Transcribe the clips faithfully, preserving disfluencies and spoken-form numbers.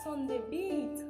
On the beat.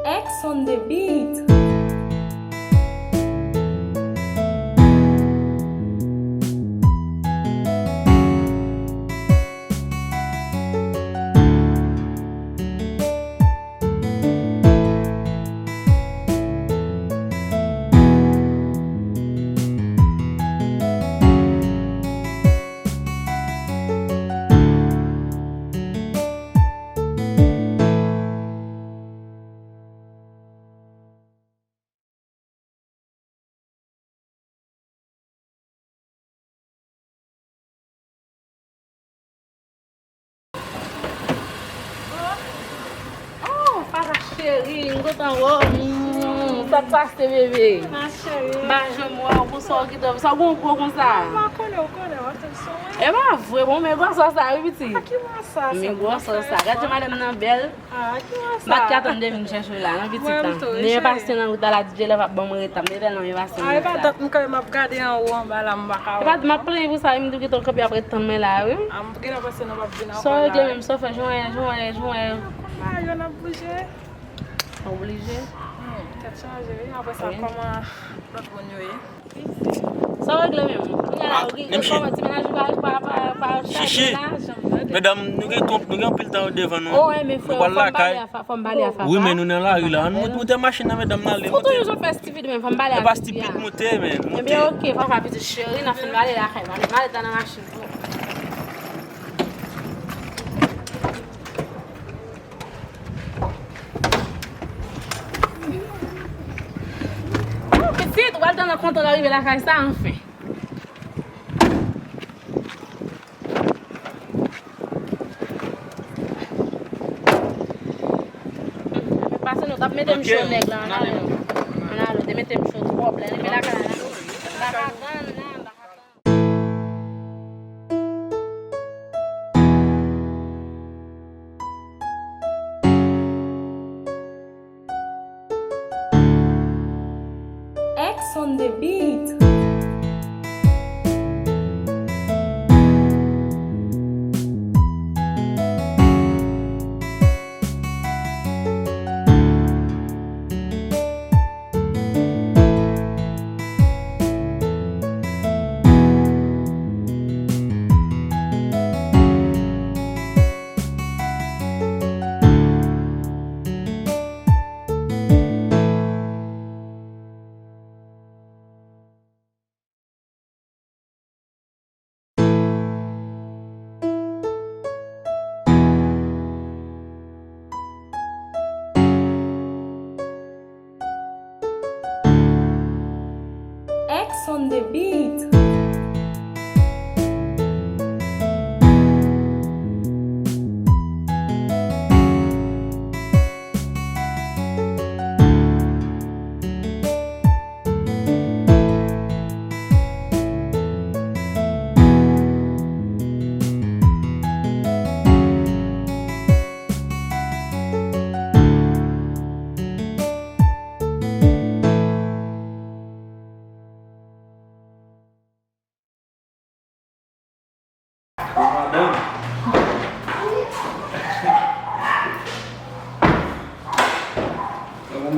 X on the beat. Oh, Fata cheri, m kontan wè w. Mm, sa k pase, bebe? Ma cheri. M pa janm wè w, pou sa w kite sa, w gon gwo konsa. M pa konnen, w konnen, w ap tann sou mwen. E pa vre, bon, men gwosè sa, wi, pitit. A ki gwosè sa? Men gwosè sa. Gad jan madanm nan bèl. Ah, ki wè sa? M pa t ka tann de vin chèche w la, non, pitit. Mwen, m tou, wi, cheri. Neye pasyan nan wout la, la, D J Love ap ban mwen reta. M te tèlman byen pase nan wout la. Ah, e pa dat m kanmenm ap gade anwo anba la, m pa ka wè. E pa, m ap plenyen pou sa, wi, m di w gentan kanpe ap ret tann mwen la, wi. Ah, m gentan panse nou p ap vin ankò la. Sa w regle menm, sa w fè, jwenn, jwenn, jwenn. Konn bagay yo, n ap bouje. Oblije. Hmm, tèt chaje, wi. Apre sa, kòman lòt moun yo ye? Sa w regle menm? Kounye a la, ou gen kòman ti mennaj ou pa, pa, pa, pa chaje la? Chichi, medam, nou gen twòp, nou gen anpil tan devan nou. Oh, men frè, fò m pale a Fa-, fò m pale a Fafa. Wi, men nou nan lari la. Ann moute machin nan, medam, n ale. Ou toujou fè stipid, men fò m pale a Fafa. E pa stipid, moute, men, moute. Ebyen, oke, Fafa, pitit cheri, n ap fin pale lakay, m ale, m ale dan nan machin pou ou. Oh, pitit, ou pral tande kontan rive lakay sa, anfen. Pase nou t ap mete m cho nèg la, ann ale. Ann ale, te mete m cho twòp la, rive lakay la. M pa ka tann, non, m pa ka tann. X on the beat. X on the beat. Madanm.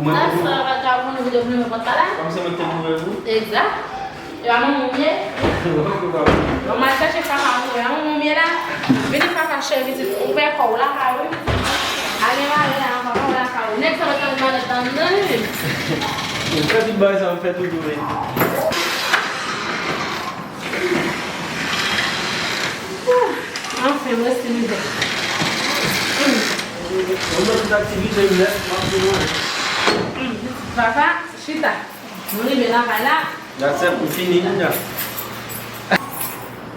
Sa, sa, pa ta konnen ou te vle mwen pòt la? Kòmsi mwen te mouri pou ou? Egzak. E pa manman w ye? Bon, m al chache Fafa, mwen, e pa manman w ye la? Vini Fafa cheri pitit, ou pè kò w lakay ou. Ale mare la, Fafa w lakay ou. Nèg sa pa t anvi malèt anndan li. Ou fè tout bagay sa, ou fè tout ou vle. Anfen, mwen si mizè. Mwen mwen tout aktivite m nèt, m ap fini. Fafa, chita. Nou rive lakay la. That's it, m fini, m ya.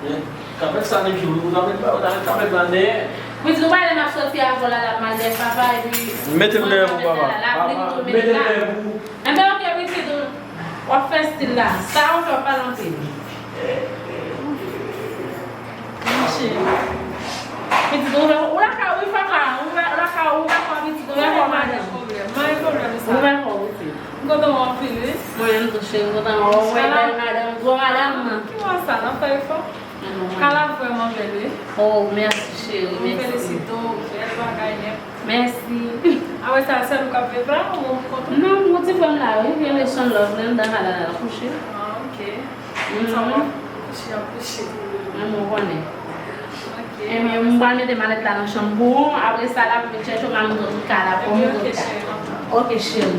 Kapèt sa, nèg yo, ou ta met, ou ta met kapèt la dèyè. Pitit, ou pa wè m ap soti avè w la, l ap mal dèyè papa, epi mete m dèyè pou papa. Papa, mete m dèyè pou ou. Enben, oke, pitit, w ap fè stil la. Sa w fè, w ap pale anpil. Monchè. Pitit, ou la, ou la ka, wi, papa. Ou la, ou la ka, ou la ka, pitit, ou la ka, madanm. Mwen gen pwoblèm sa. Ou la ka, pitit. M kontan wè w anpil, wi. Mwen menm tou, cheri, m kontan wè w. Ou wè bèl madanm, gwo madanm nan. Ki mwa sa, n ap fè efò? Kala vrèman bèl, wi. Oh, mèsi, cheri, mèsi. Mwen felisite w, bèl bagay nèt. Mèsi. Apre sa, sèl ou k ap viv la, ou kont ou? Non, yon ti frè m la, wi, rele Son Love, li anndan la, la, la, kouche. Ah, ok. Mhm. Sa va? Kouche, ap kouche. Mwen, mwen konnen. Ok. Ebyen, m pral mete malèt la nan chanm pou ou. Apre sa, la, m vin chèche w, m al montre w tout kay la, pou w montre w tout kay. Ok, cheri.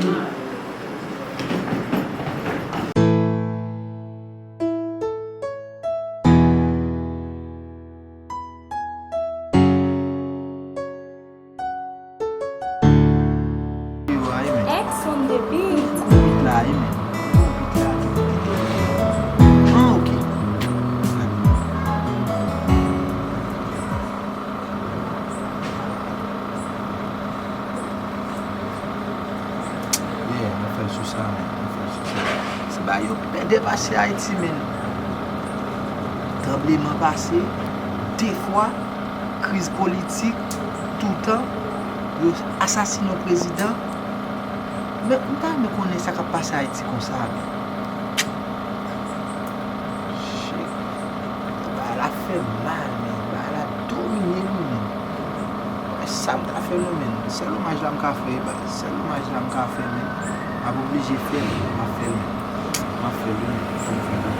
X on the beat. Beat la, wi, men. Beat la. Ah, ok. Yeah, mwen fè l sou sa, men. Mwen fè l sou sa. Se bagay yo pèdè pase Ayiti, men. Tranbleman pase, de fwa, kriz politik, toutan, yo asasine yon prezidan. Men, m ta renmen konnen sa k ap pase Ayiti konsa, men. Shit. Bagay la fè mal, men. Bagay la domine nou, men. Wè, sa m ta fè, non, men. Sèl omaj la m ka fè, ba, sèl omaj la m ka fè, men. M ap oblije fè l, m ap fè l, men. M ap fè l, men. Fò m fè l.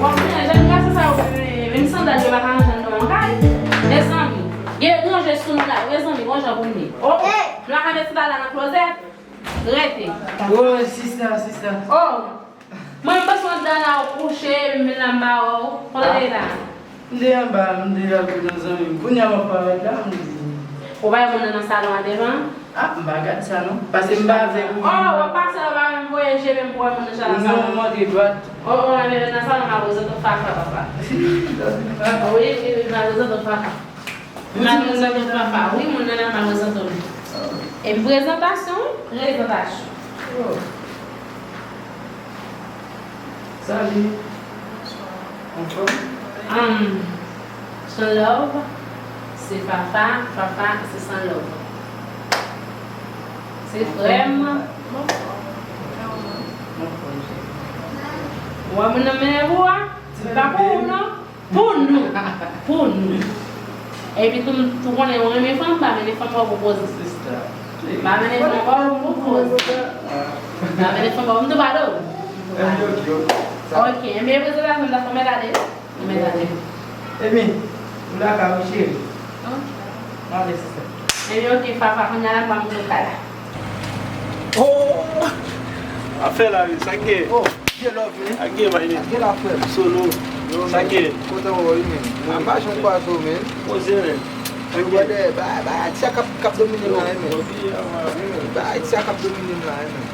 Bon, men, jèn gason sa yo, men, menm sandal yo pa ka ranje anndan yon kay. Mezanmi, gen etranje sou nou la, mezanmi, bon jan pou nou ye. Oh, nou pa ka met sandal la nan klozèt? Rete. Oh, sista, sista. Oh, mwen, m bezwen anndan la, ou kouche, epi m vin la, m ba w. Kote w te ye la? M te anba, m te al pou nan zanmi m. Kounye a m ap parèt la, m di. Ou pa wè moun nan nan salon an devan? Ah, m pa gad sa non. Pase m pa vle pou moun. Oh, w ap pase, w pa menm voye je menm pou wè moun nan nan salon an. Non, m antre dwat. Oh, oh, men nan salon m ap prezante w Fafa, papa. Wi, wi, wi, m ap prezante w Fafa. M ap prezante w Fafa. Wi, moun nan nan m ap prezante w. Epi prezantasyon, wi, prezantasyon. Oh. Salut. Anfòm? Um, Son Love, se Fafa, Fafa, se Son Love. Se frè m. Anfòm. Ou wè moun nan mennen pou ou a? Se pa pou ou non. Pou nou. Pou nou. Epi tou, tou konnen ou renmen fanm, m pa mennen fanm ba w pou koze. M pa mennen fanm ba w pou koze. M pa mennen fanm ba w, m tou pale w. Ok, enben prezantasyon m ta fè, mèt ale. Mèt ale. Epi, ou la ka wi cheri. Ok. M ale sista. Epi ok, Fafa, kounye a la m pral montre w kay la. Oh! Afè la wi, sa k gen? Oh, gen love, men. Sa k gen, man? Gen la, frè m. Solo. Sa k gen? Kontan wè w wi, men. Mwen pa janm kwaze w, men. Poze, men. Wi, brother, ba, ba, Ayiti a k ap, k ap domine m la, men. Wi, men. Ba, Ayiti a k ap domine m la, men.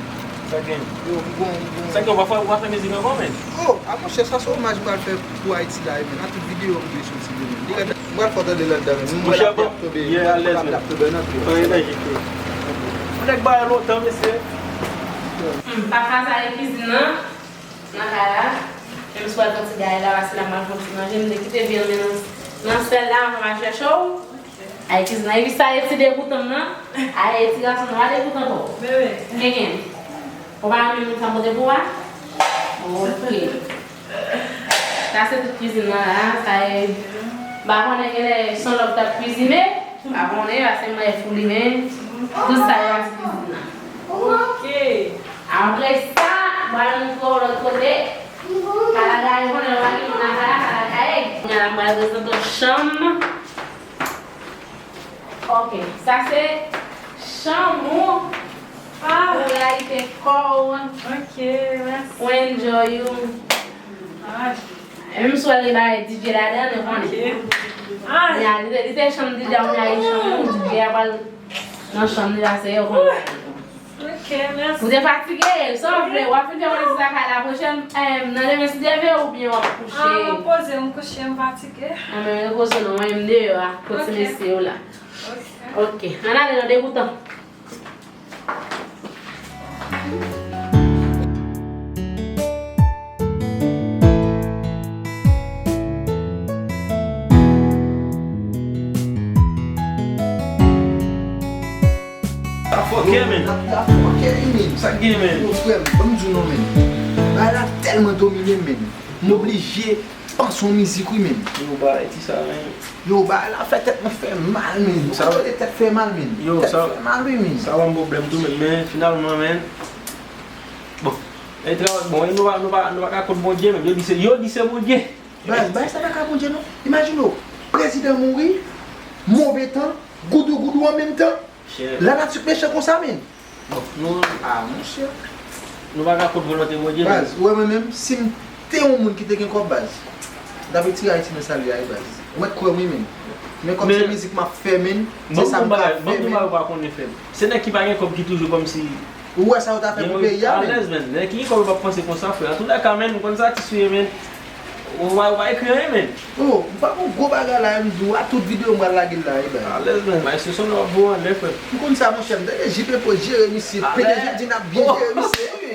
Sa k gen? Yo, m bon, m bon. Sa k gen, w pa fè, w pa fè mizik ankò, men? Oh, a monchè, sa se omaj m pral fè pou Ayiti la, men. Nan tout videyo m dwe soti demen. Li rèd. Mwen fò tande landa men. Mwen ap ap tonbe. Mwen ap ap tonbe nan tou. Mwen nèg bagay lontan mesye. Hmm, papa sa e kizin nan. Nan kay la. Menm si w al fè ti gay la, pase la m al fè ti manje, m te kite vye nan, nan sèl la, anvan m al chèche w. Ay kizin nan. Epi sa e ti degoutan m nan. Ay ti gason nan, pa degoutan twòp. Bebe. Kenken. Ou pa renmen moun sa m pote pou ou a? Ok. Sa se tout kizin nan la, sa e, m pa konnen genlè Son Love t ap kizine, m pa konnen, paske m wè fouli men, tout sa yo a ti kizin nan. Ok. Apre sa, m pral montre w lòt kote, kalagaye, konnen lè w pa gen moun nan kay la, kalagaye. Kounye a la, m pral prezante w chanm. Ok, sa se chanm ou pou layite kò w. Ok, mèsi. Pou enjoy ou. Ah. E menm si w al gen bagay D J ladan, nou konnen. Ok. Ay. Li a, li te, li te chanm deja, ou a li chanm, ou di, deja pral nan chanm li la, se yo konn. Ok, mèsi. Ou te fatige, sa w vle, w ap vin fè mwen vizit lakay la pwochèn, em, nan demen si Dye vle, oubyen w ap kouche? Ah, m ap poze, m kouche, m fatige. Ah, men repoze non, mwen m deyò a, kot ti mesye yo la. Ok. Ok, ann ale nan degoutan. Sa fòkè, men. Sa fòkè, wi, men. Sa k gen, men? Yo, frè m, ban m di w non, men. Bagay la tèlman domine m, men. M oblije panse yon mizik, wi, men. Yo, bagay ti sa, men. Yo, bagay la fè tèt mwen fè mal, men. Sa kote tèt fè mal, men. Yo, tèt fè mal, wi, men. Sa ban m pwoblèm tou, men, men finalman, men. Bon, e travay, bon, e nou pa, nou pa, nou pa ka kont Bondye, men. Yo di se, yo di se Bondye. Baz, bagay sa pa ka Bondye, non. Imajine w, prezidan mouri, move tan, goudougoudou an menm tan. Chè. Lanati mechan konsa, men. Bon, nou, ah, monchè. Nou pa ka kont volonte Bondye, men. Baz, ou wè mwen menm, si m te yon moun ki te gen kòb, baz, m t ap retire Ayiti nan sa l ye a, wi, baz. Ou mèt kwè m, wi, men. Men kòm se mizik m ap fè, men, se sa m ka fè, men. Ban m di w bagay ou pa konnen, frè m. Se nèg ki pa gen kòb ki toujou kòmsi. Ou wè sa yo ta fè pou peyi a, men. Alèz, men. Nèg ki gen kòb yo p ap panse konsa, frè. Antoulèka, men, m konn sa atis ou ye, men. Ou pa, ou pa ekri anyen, men. Oh, m pa gon gwo bagay la, m di w, a tout videyo m pral lage l la, wi, baz. Alèz, men. Maestro Sonlò ap voye anlè, frè. M konn sa, monchè, m tande J P Post jere misye, P D G di n ap byen jere misye, wi.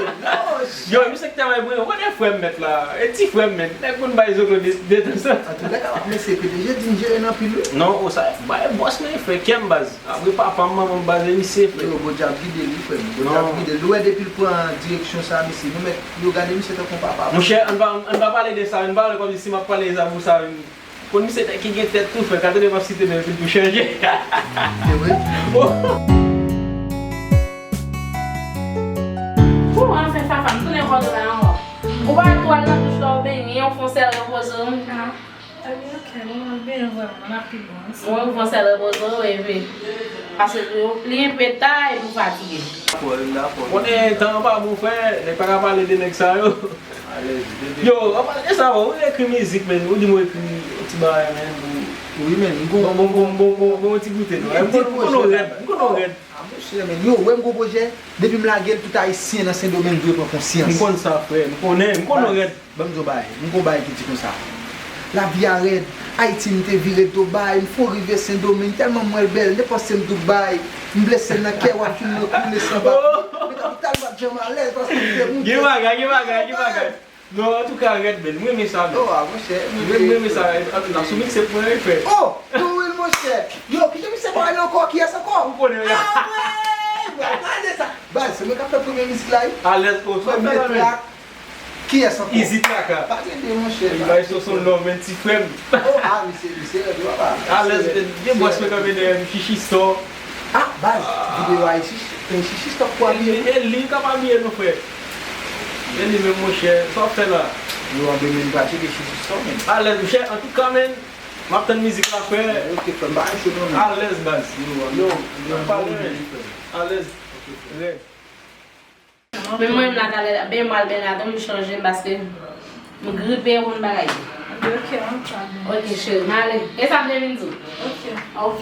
Yo, misye ki te bay brilyan, ou konnen frè m mèt la, e ti frè m, men. Nèg konn bay zolo de, de tanzantan. Antoulèka, m ap mesye P D G di m jere n anpil, wi. Non, o sa, bay bòs, men, frè, kè m, baz. Apre papa m, manman m, baz, e misye, frè. Yo, Bondye ap gide l, wi, frè m. Bondye ap gide l. Ou wè, depi l pran direksyon sa, misye, nou mèt, yo gade misye tankou papa. Monchè, ann pa, ann pa pale de sa, ann pa pale kòmsi si m ap pale Zabou sa, konn misye tèt ki gen tèt tou, frè, gade lè m ap site non epi l tou chanje. Se vre? Pou anfen, Fafa, m tounen kò w la ankò. Ou pa tou al nan douch la, w benyen, w fè yon sèl repoze w. Ebyen, ok, mwen, m byen vrèman, m ap pi bon. Mwen, m fè yon sèl repoze w, epi. Paske li enpe ta, epi w fatige. Dakò, dakò. Konnen tan an pa bon, frè, nèg pa ka pale de nèg sa yo. Alèz, bebe. Yo, an pale de sa, bon, ou ekri mizik, men, ou di mwen ekri yon ti bagay, men, pou. Wi, men, m gon. Bon, bon, bon, bon, bon, bon, yon ti goute, non. M konn, m konn ou rèd, m konn ou rèd. Ah, monchè, men, yo, wè m gon pwojè, depi m lage l, tout Ayisyen nan Sendomeng dwe pran konsyans. M konn sa, frè, m konnen, m konn ou rèd. Ban m di w bagay, m gon bagay ki di konsa. Lavi a rèd, Ayiti m te vire do bay, m fon rive Sendomeng, tèlman m wè l bèl, nenpòt se m Dubai, m blese nan kè, w ap fin nan koule san bak. Men kapital m ap janm alèz, paske m te moute. Gen bagay, gen bagay, gen bagay. Non, antouka, rèd, men, m renmen sa, men. Oh, ah, monchè, m renmen sa, antouka, sou mikse pou mwen, frè. Oh, Tou wi, monchè. Yo, kite misye pale ankò, kiyès ankò? Ou konnen, wi. Ah, wi, gade sa. Baz, se mwen k ap fè premye mizik la, wi. Alèz, oh, sa fè la, men. Kiyès ankò? Izi Traka. Pa gen de, monchè. Li bay Soso love, men ti frè m. Oh, ah, misye, misye rèd, wi, papa. Alèz, gen bòs mwen kanpe dèyè m, Chichi Store. Ah, baz, videyo a e Chichi, e Chichi Store pou abiye. E li, e li k ap abiye nou, frè. E li menm, monchè, sa w ap fè la? Yo, anben, men, m pral tcheke Chichi Store, men. Alèz, monchè, antouka, men. M ap tann mizik la, frè. Ok, frè m, pa cho non, men. Alèz, baz. Yo, yo, m pale, men. Alèz. Rèd. Men mwen menm la, talè, ben m al, ben la, tou m chanje, paske m gripe, yon bagay. Ok, an pral. Ok, cheri, m ale. E sa m te vin di w? Ok. Ok.